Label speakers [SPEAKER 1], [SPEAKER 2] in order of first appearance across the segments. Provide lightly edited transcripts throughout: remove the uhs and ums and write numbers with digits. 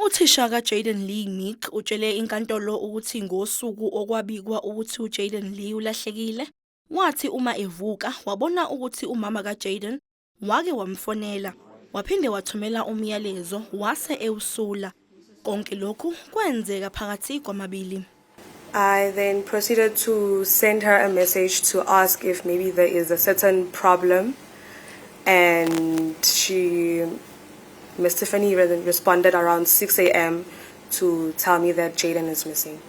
[SPEAKER 1] Uthisha kaJayden Lee Meek utshele inkantolo ukuthi ngosuku okwabikwa ukuthi uJayden Lee ulahlekile, wathi uma evuka wabona ukuthi umama kaJayden wake wamfonela, waphinde wathumela umyalezo wase ewusula. Konke lokhu kwenzeka phakathi kwamabili.
[SPEAKER 2] I then proceeded to send her a message to ask if maybe there is a certain problem, and she, Miss Tiffany, responded around 6 a.m. to tell me that Jaden is missing.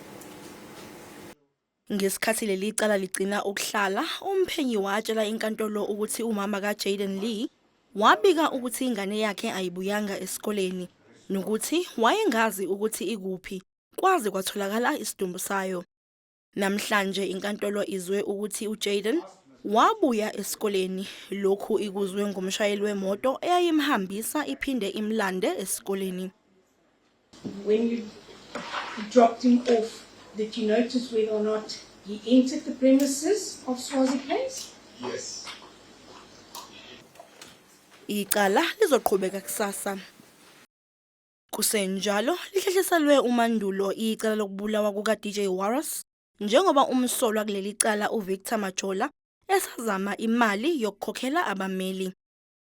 [SPEAKER 1] Ngesikhathi leli cala ligcina ukuhlala, umphenyi watshela inkantolo ukuthi umama kaJayden Lee wabika ukuthi ingane yakhe ayibuyanga esikoleni nokuthi wayengazi ukuthi ikuphi kwaze kwatholakala isidumbu sayo. Namhlanje inkantolo izwe ukuthi uJayden wabuya esikoleni lokhu ikuzwe ngumshayeli wemoto eyayimhambisa iphinde imlande esikoleni.
[SPEAKER 3] When you dropped him off, did you notice whether or not he entered the premises of Swazi Place?
[SPEAKER 4] Yes.
[SPEAKER 1] Icala lizoqhubeka kusasa. Kusenjalo lihlehliselwe uMandulo icala lokubulawa kuka DJ Warras njengoba umsolwa kuleli cala uVictor Majola esazama imali yokukhokhela abameli.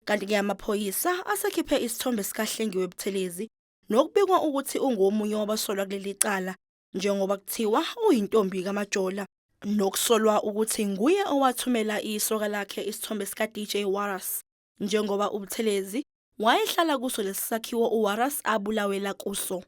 [SPEAKER 1] Kanti ke amaphoyisa asekhiphe isithombe sikaHlengiwe Buthelezi nokubikwa ukuthi ungomunye wabasolwa kuleli cala njengoba kuthiwa uyintombi kaMajola nokusolwa ukuthi nguye owathumela isoka lakhe isithombe sika DJ Warras njengoba uButhelezi wayehlala kuso lesisakhiwo uWarras abulawela kuso.